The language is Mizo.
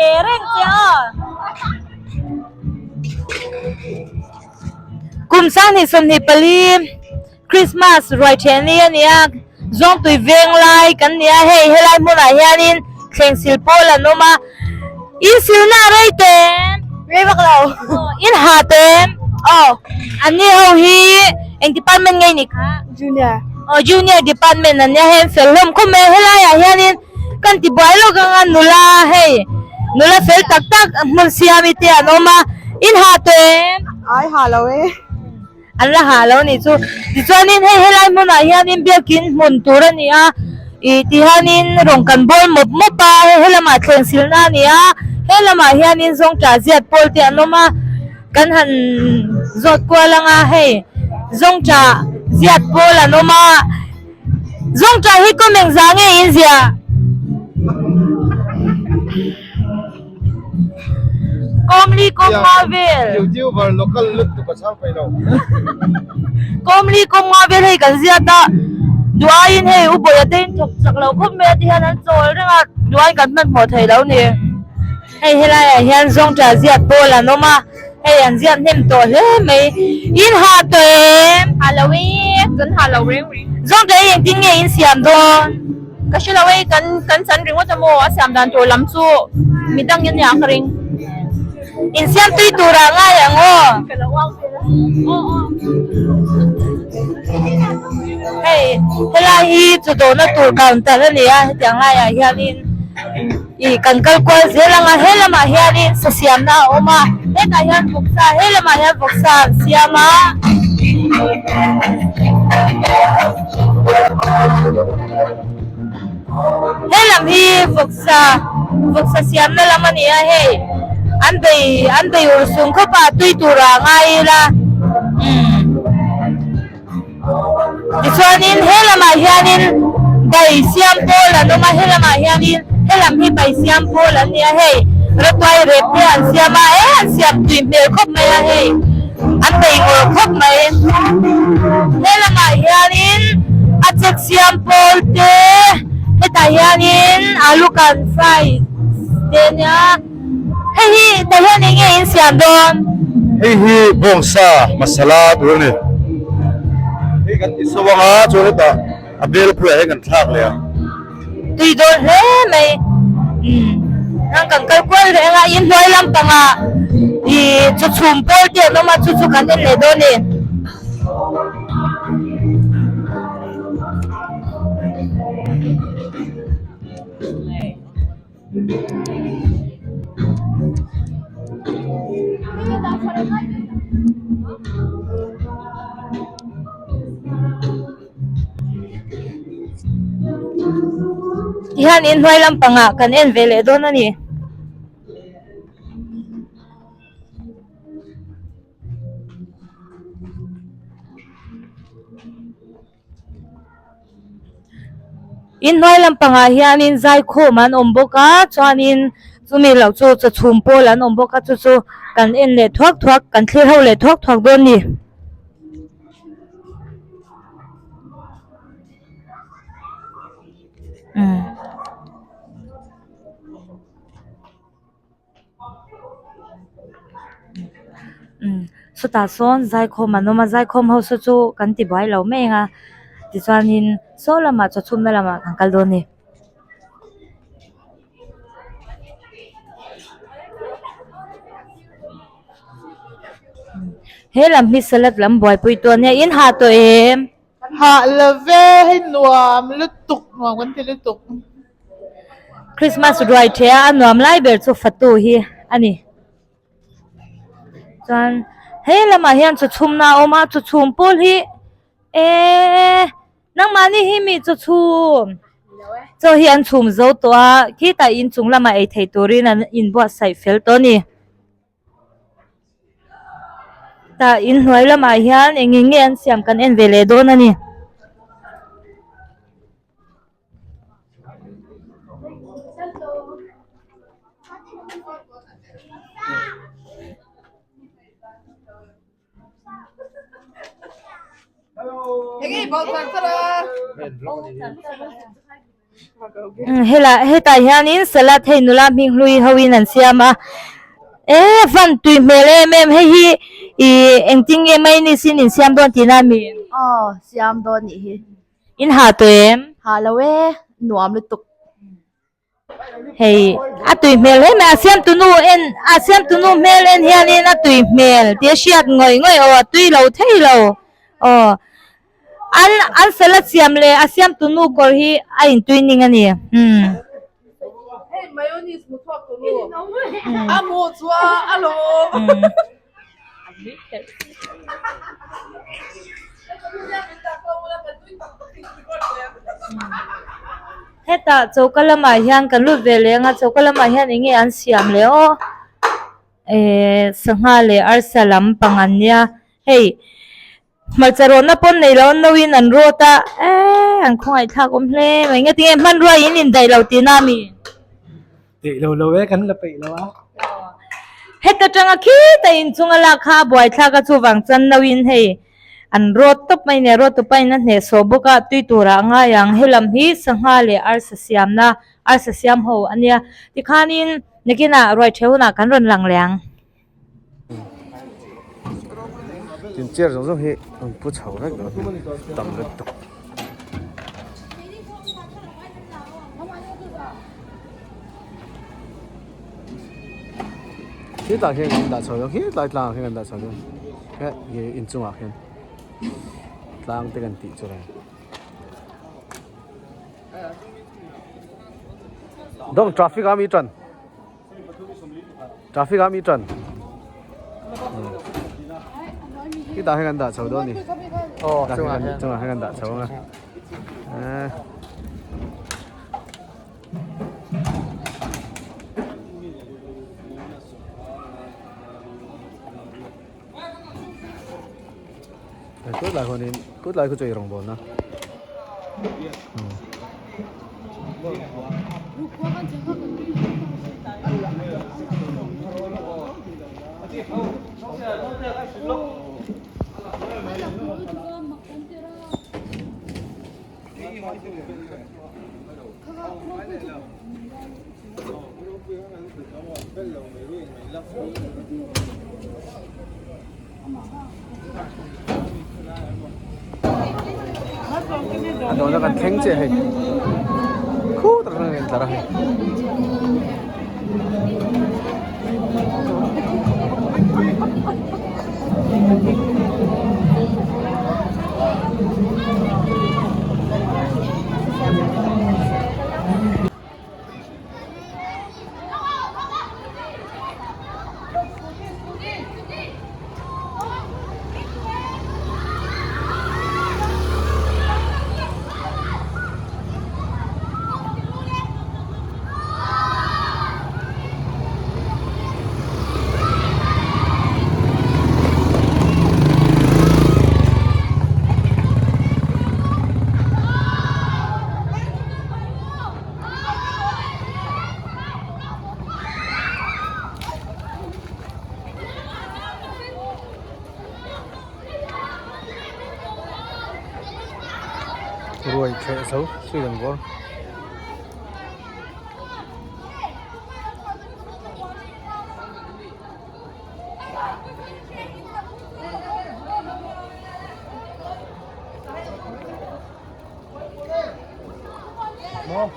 ve reng che aw. Kum sanghnih 24 Christmas ruai then ni a ni a, Zawngtui veng lai kan ni a, hei helai hmunah hianin thleng sil pawl an awm a, in silna a rei tem? Rei vak lo. In ha tem? Aw. An ni ho hi eng department nge ni kha? Junior. Aw junior department an nia, hei an fel hlawm khawp mai a, helaiah hianin kan ti buai lawk ang a, nula hei nula fel tak tak hmun siami te an awm a, in ha tem? Ai ha lo e. An la hah lo anih chu. Tichuanin hei helai hmunah hianin biakin hmun tur a ni a, ih tihianin rawn kan bawl mawp mawp a, hei helamah thleng silna a ni a, he lamah hianin zawngṭah ziat pawl te an awm a, kan han zawt kual ang a, hei zawngṭah ziat pawl an awm a. Zawngṭah hi kawm engzah nge in ziah? Kawmli kawm nga vel. Youtuber local lut tuk a chhang peih lo. Kawmli kawm nga vel hei kan ziat a, duh aiin hei u Bawia te in thawk chak lo khawp mai a ti hian an chawl reng a, duh aiin kan hmanhmawh thei lo ni. Hei helaiah hian zawngṭah ziat pawl an awm a, hei an ziat hnem tawh hle mai. In hah tawh em? Hah lo e, kan hah lo reng reng. Zawngṭah hi engtin nge in siam dawn? Ka hre lo e, kan kan chan ringawt a maw a siam dan tur lam chu midang in nia ka ring. Insiam tui turah ngai ang aw. Ka lo au vel a. Hei helai hi chu dawhna tur counter a ni a hetiang laiah hianin ih kan kal kual zel ang a he lamah hianin sa siamna a awm a hetah hian vawksa he lamah hian vawksa an siam a. He lam hi vawksa vawksa siamna lam a ni a hei an bei an bei ur sung khawp a tui turah a ngai ila umm tichuanin he lamah hianin bai siam pawl an awm a he lamah hianin he lam hi bai siam pawl an ni a hei rawtuai rep te an siam a eh an siam tui hmel khawp mai a hei. An bei ngawr khawp mai. He lamah hianin a chek siam pawl te hetah hianin alu kan fry te a nia. Hei hi tah hian eng nge in siam dawn? Hei hi bawngsa masala tur a ni. Hei kan ti so ang a chuan hetah a bel phuiah hian kan thlak leh a. Tui dawn hle mai. Umm nang kan kal kual reng a in hnuai lampangah ih chaw chhum pawl te an awm a chu chu kan en leh dawn a ni. Tihian in hnuai lampangah kan en ve leh dawn a ni. In hnuai lampangah hianin zaikhawm an awm bawk a chuanin chumi loh chu chaw chhum pawl an awm bawk a chu chu kan en leh thuak thuak kan thlir ho leh thuak thuak dawn a ni. Sawtah sawn zaikhawm an awm a zaikhawm ho saw chu kan ti buai lo mai ang a tichuanin saw lamah chaw chhumna lamah kan kal dawn a ni. He lam hi salad lam buaipui tu ania in hah tawh em? Hah lo ve hei nuam lutuk nuam kan ti lutuk. Christmas ruai ṭheh a a nuam lai ber chu fatu hi a ni. Chuan he lamah hian chaw chhumna a awm a chaw chhum pawl hi eeee nangmahni hi mi chaw chhum chaw hi an chhum zo tawh a khitah inchung lamah ei theih turin an inbuatsaih fel tawh a ni. Tah inhnuai lamah hian eng eng nge an siam kan en ve leh dawn a ni. Hela hetah hianin salad hei nula hming hlui ho in an siam a eh van tui hmel em em hei hi ih engtin nge mayonnaise in in siam dawn tihna ami? Aw siam dawn nih hi. In ha tawh em? Ha lo e nuam lutuk. Hei a tui hmel hle mai a siamtu nu en a siamtu nu hmel en hianin a tui hmel tih a hriat ngawih ngawih aw a tui lo thei lo aw. An an salad siam leh a siamtu nu kawr hi a intui ning a ni. Umm. Hei mayonnaise hmu chhuak tu nu a hmuh chhuah a lawm. Hetah choka lamah hian kan lut ve leh ang a choka lamah hian eng nge an siam leh aw ehh sangha leh arsa lampang an nia hei. Hmarcha rawhna pawn nei lo an nauin an rawt a, eee an khawngaih thlak awm hle mai. Nge tinge hmanrua in indaih lo tihna a mi? Daih lo lo e, kan la peih lo a. Heta tanga khita inchunga lak kha a buai thlak a, chuvang chuan nauin hei an rawt tawp mai nia, rawt tupa in a hnehsawh bawk a, tui turah a ngai ang. Helam hi sangha leh arsa siamna, arsa siam ho a nia. Tikhanin nakinah ruai ṭheh hunah kan rawn lang leh ang. Tin chair zawng zawng hi an pu chho vek dawn tam lutuk. Khitah khian kan dah chho dawn khitlai tlangah khian kan dah chho dawn he inchungah khian tlang te kan tih chu reng. Dawng traffic a mi tan. Traffic a mi tan. Khi tah hian kan dah chho dawn ni. Aw, chungah hian chungah hian kan dah chho anga. Eh. Kut lai khuanin kut lai khu chu ei rawngbawl na. A dawhna kan thleng chiah hei khutah khan a rawn tlar a hei. Ruai thleh zo sui ang bawr. Maw.